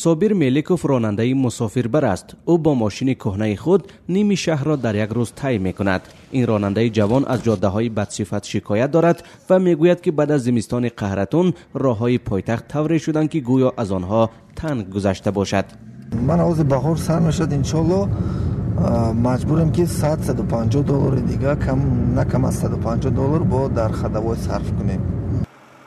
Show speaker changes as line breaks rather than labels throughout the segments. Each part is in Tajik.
Собир Меликов ронандаи мусофирбар аст. Ӯ бо мошини кӯҳнаи худ ними шаҳрро дар як рӯз тай мекунад. Ин ронандаи ҷавон аз ҷоддаҳои бадсифат шикоят дорад ва мегӯяд, ки баъд аз зимистони қаҳратун роҳҳои пойтахт тавре шуданд, ки гӯё аз онҳо танк гузашта бошад.
Ман ҳозир баҳор сар мешавад, иншоалло, маҷбурем, ки 100, 150 доллари дига, кам на кам аз 150 доллар бо дар ходовой сарф кунем.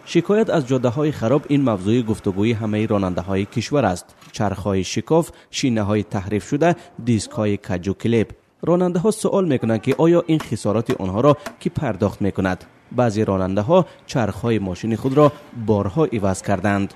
Шикоят аз ҷоддаҳои хароб ин мавзӯи гуфтугӯи ҳамаи ронандаҳои кишвар аст. Чархҳои шикоф, шинаҳои таҳрифшуда, дискҳои каҷу килеб. Ронандаҳо суол мекунанд, ки оё ин хисороти онҳоро кӣ пардохт мекунад. Баъзе ронандаҳо чархҳои мошини худро борҳо иваз карданд.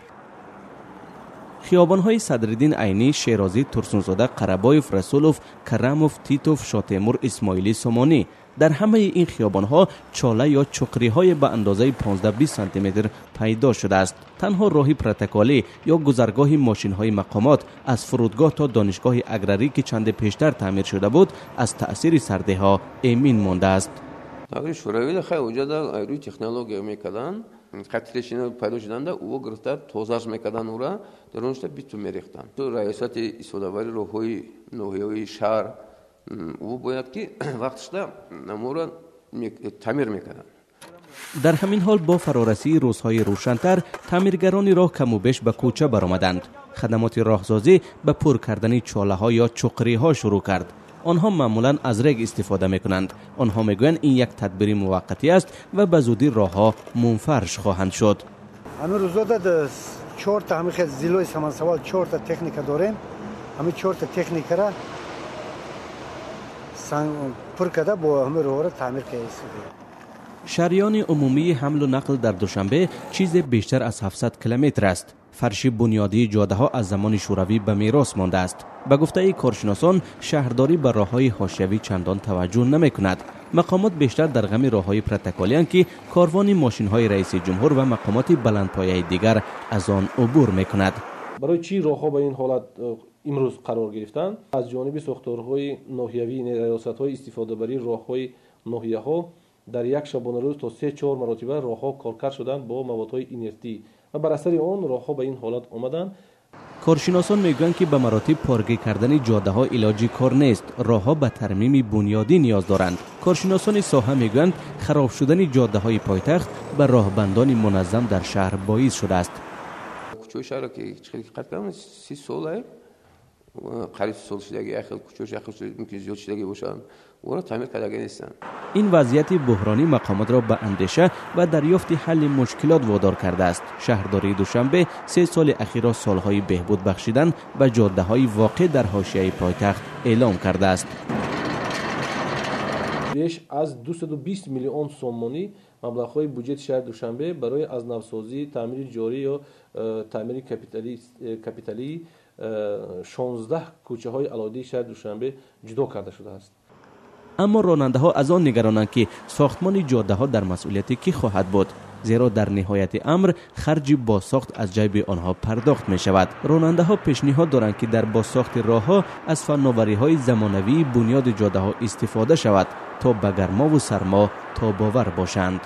Хиёбонҳои Садриддин Айнӣ, Шерозӣ, Турсунзода, Қарабоев, Расулов, Карамов, Титов, Шотемур, Исмоилӣ Сомонӣ. Дар ҳамаи ин хиёбонҳо чола ё чуқриҳое ба андозаи 15-20 сантиметр пайдо шудааст. Танҳо роҳи протоколӣ ё гузаргоҳи мошинҳои мақомот аз фурудгоҳ то донишгоҳи аграрӣ, ки чанде пештар таъмир шуда буд, аз таъсири сардиҳо эмин мондааст.
Даври Шӯравӣ хай оҷада рӯи технология мекарданд. Қатрешина пайдо шуданда, ӯ гирифта тозаш мекарданд, ура дар оншта битум мерехтанд. Раёсати истифодабари роҳҳои ноҳияҳои шаҳр, ӯ бояд ки вақтшда намура таъмир мекарданд.
Дар ҳамин ҳол, бо фарорасии рӯзҳои рӯшантар, таъмиргарони роҳ каму беш ба кӯча баромаданд. Хадамоти роҳсозӣ ба пур кардани чолаҳо ё чуқриҳо шурӯъ кард. Онҳо маъмулан аз рег истифода мекунанд. Онҳо мегӯянд, ин як тадбири муваққатӣ аст ва ба зудӣ роҳҳо мунфарш хоҳанд шуд.
Ҳамин рӯзода чорта ҳамин хел зилои самансавал, чорта техника дорем. Ҳамин чорта техникара пур карда, бо ҳамин роҳро таъмир карда.
Шариёни умумии ҳамлу нақл дар Душанбе чизе бештар аз 700 километр аст. Фарши бунёдии ҷодаҳо аз замони Шӯравӣ ба мерос мондааст. Ба гуфтаи коршиносон, шаҳрдорӣ ба роҳҳои ҳошиявӣ чандон таваҷҷӯҳ намекунад. Мақомот бештар дар ғами роҳҳои протоколиянд, ки корвони мошинҳои раиси ҷумҳур ва мақомоти баландпояи дигар аз он убур мекунад.
Барои чӣ роҳҳо ба ин ҳолат имрӯз қарор гирифтанд? Аз ҷониби сохторҳои ноҳиявӣ, раёсатҳои истифодабарии роҳҳои ноҳияҳо дар як шабонарӯз то 3-4 маротиба роҳҳо коркард шуданд бо маводҳои инертӣ ва бар асари он роҳҳо ба ин ҳолат омаданд.
Коршиносон мегӯянд, ки ба маротиб поргӣ кардани ҷодаҳо илоҷи кор нест. Роҳҳо ба тармими бунёдӣ ниёз доранд. Коршиносони соҳа мегӯянд, хароб шудани ҷодаҳои пойтахт ба роҳбандони муназзам дар шаҳр боис шудааст.
Кӯчаи шаҳр, ки хеле қат кардам, 30 сола, қариб 30 сол шудаги, як хел кӯчаш, як хел мумкин зиёд шудаги бошанд, ӯро таъмир кардаги нестанд.
Ин вазъияти буҳронӣ мақомотро ба андеша ва дарёфти ҳалли мушкилот водор кардааст. Шаҳрдории Душанбе 3 соли ахирро солҳои беҳбуд бахшидан ба ҷоддаҳои воқеъ дар ҳошияи пойтахт эълом кардааст.
Беш аз 220 миллион сомонӣ маблағҳои буҷети шаҳри Душанбе барои аз навсозӣ, таъмири ҷорӣ ё таъмири капиталии 16 кӯчаҳои алоҳидаи шаҳри Душанбе ҷудо карда шудааст.
Аммо ронандаҳо аз он нигаронанд, ки сохтмони ҷоддаҳо дар масъулияти кӣ хоҳад буд, зеро дар ниҳояти амр харҷи бозсохт аз ҷайби онҳо пардохт мешавад. Ронандаҳо пешниҳод доранд, ки дар бозсохти роҳҳо аз фанновариҳои замонавии бунёди ҷоддаҳо истифода шавад, то ба гармову сармо тобовар бошанд.